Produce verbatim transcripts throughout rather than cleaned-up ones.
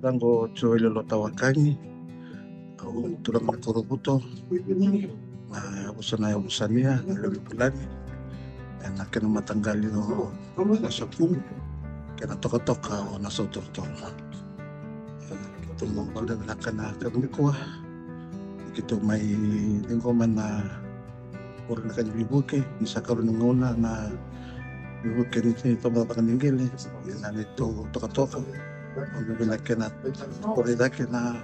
Sa qo Joeli Lotawakagi, au turaga na Korovuto, na yavusa na Yavusania, na Lewe ni Bulani, ena kena mataqali o Nasakumu, kei na tokatoka o Nasautorotoro. Keitou mai vakavinavinaka ena yakavi nikua, keitou mai ciqoma na Koro na ka ni veivuke, ni sa karua ni gauna na veivuke ni tabacakacaka ni qele, na neitou tokatoka. Au vakavinavinaka na koro i cake na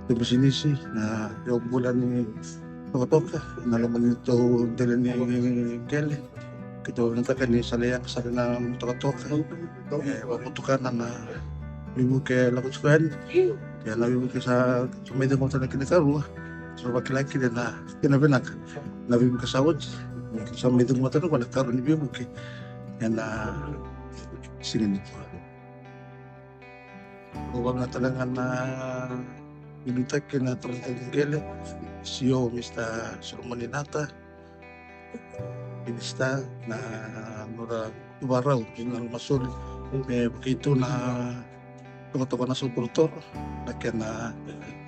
tou bisinisi, na yaubula ni tokatoka, na loma ni tou dela ni qele. Keitou vinakata ni sa lai yaga sara na tokatoka. E, vakatukana na veivuke lako tiko yani. Ia na veivuke sa mai cegu tale kina karua. Sa vakila kina na kena vinaka. Na veivuke sa oti. Sa mai cegu tale na karua ni veivuke. Ena siga nikua. Au vakavinavinaka talega na liutaki na tabacakacaka ni qele. C E O Mister Solomoni Nata. Minisita, na nodra vakarau, na lomasoli, me vukei tu na tokatoka Nasautorotoro, na kena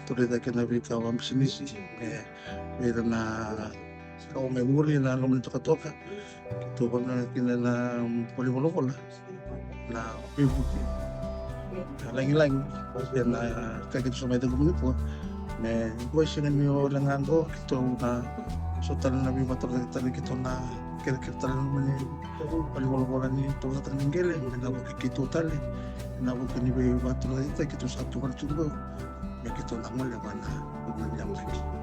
turaga kei na veika vakabisinisi, me vei ira na kawa mai muri na loma ni tokatoka, keitou vakavinaka kina na valenivolavola. Na veivuke lagilagi, ena ka keitou sa mai ciqoma nikua. Me qo e sega ni o lega qo, keitou na so tale na veivakatorocaketaki tale keitou na kerekere tale na mani valenivolavola ni torocaketaki ni qele, me na vukei keitou tale, na vuku ni veivakatorocaketaki keitou sa tukuna tu qo, me keitou na gole vua na mani yamayaki.